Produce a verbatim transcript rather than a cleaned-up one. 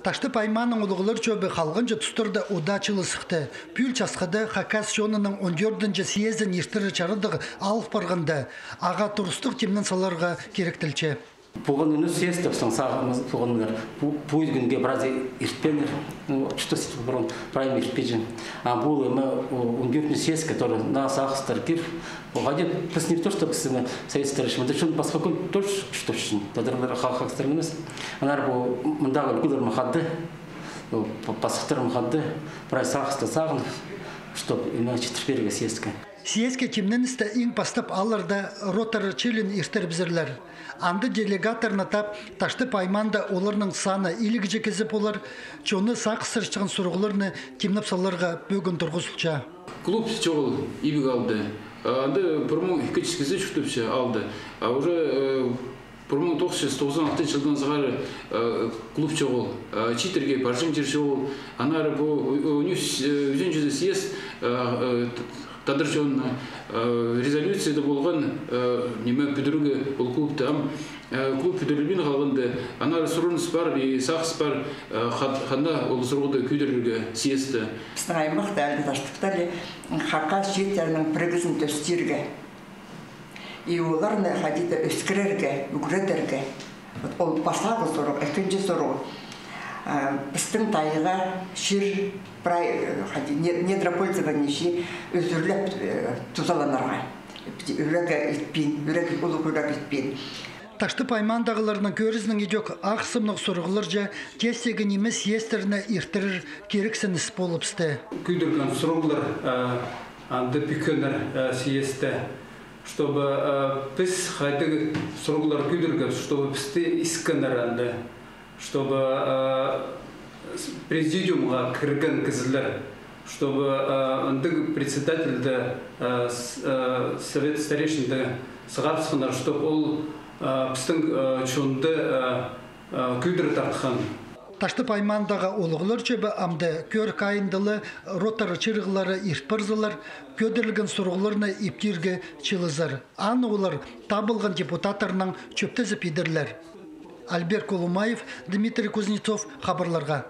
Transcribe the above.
Таштып аймааның улуғлар чӧбі халғанҷы тустарда удаа чыылызыхты. Пӱӱл часхыда хакас чонының он тӧртінҷі съездін иртірер чарадығ алып парғанда, ағаа турыстығ тимнен саларға киректелче. Пуған ӱнӱ съезд тіпсең сағынып, пуғаннар пу, пу кӱнге прайзы иртпеннер. Ну, что с этим, прайзы иртпинче. А пу эме он тӧртінҷі съезд, который на сағыстар кир. Пу хайди піс не то, что піс эме советская речь, мында чон пасха кӱн тоже, что чон. Тадарлар, хакастар нимес. Анар пу мындағы ӱлгӱлер махады, пасхаттар махады, прай сағысты сағынып, чтоб име читір пирерге съездке. Съездке тимненісті иң пастап аларда ротар чирін иртірібізерлер. Анда делегаттарны тап, Таштып аймаанда оларның саны илігҷе кізі полар, чонны сағыстырчатхан сурығларны тимнеп саларға пӧгін турғызылча. Клуб чоғыл ибіг аалда. А анда пір муң ікі чӱс кізі чуртапча аалда. А уже, э, пір муң тоғыс чӱс тоғызон алтынҷы чылдаң сығара, э, клуб чоғыл. Э, чииттерге парҷаң чир чоғыл. Анар пу, э, ӱзінҷізі съезд, э, э, тадар чонына, э, резолюцияда полған, э, ниме, пӱдірерге ол клубты. Ам, э, клуб пӱдірілбин халғанда, анар сурыныс пар, и сағыс пар, э, хат-, ханна ол сурығды кӧдірерге съездте. Пістің аймахта, али Таштыпта али, хакас чииттернің пірігізін тӧстирге. И оларны хайди-да ӧскірерге, ӱгредерге. Вот ол пастағы сурығ, ікінҷі сурығ. А, пістің тайға чир прай, э, хайди, не-, недропользование чи ӧзірлеп, э, тузаланарға. Ӱреге итпин, ӱреге, улуғ ӱреге итпин. Таштып аймаандағыларның кӧрізінең, ідӧк ағырсымнығ сурығларҷа тестегі нимес съездтерні иртірер кирексініс полыбысты. Кӧдірген сурығлар, э, анда пӱкеннер, э, съездте. Чтобы, э, піс хайдағ сурығлар кӧдіргебіс, чтобы пісті искеннер анда, чтобы, э, с-, президиумға кірген кізілер, чтобы, э, андағ председательді, э, с-, э, совет старейшинді сығарыбысханнар, чтобы ол, э, пістің, э, чонды, э, э, кӧдіре тартхан. Таштып аймаандағы улуғлар чӧбі амды кӧрік айында ла ротар чиріглері ирт парзалар, кӧдірілген сурығларны иптирге чыылызар. Аны олар табылған депутаттарнаң чӧптезіп идерлер. Альберт Колумаев, Дмитрий Кузнецов, хабарларға.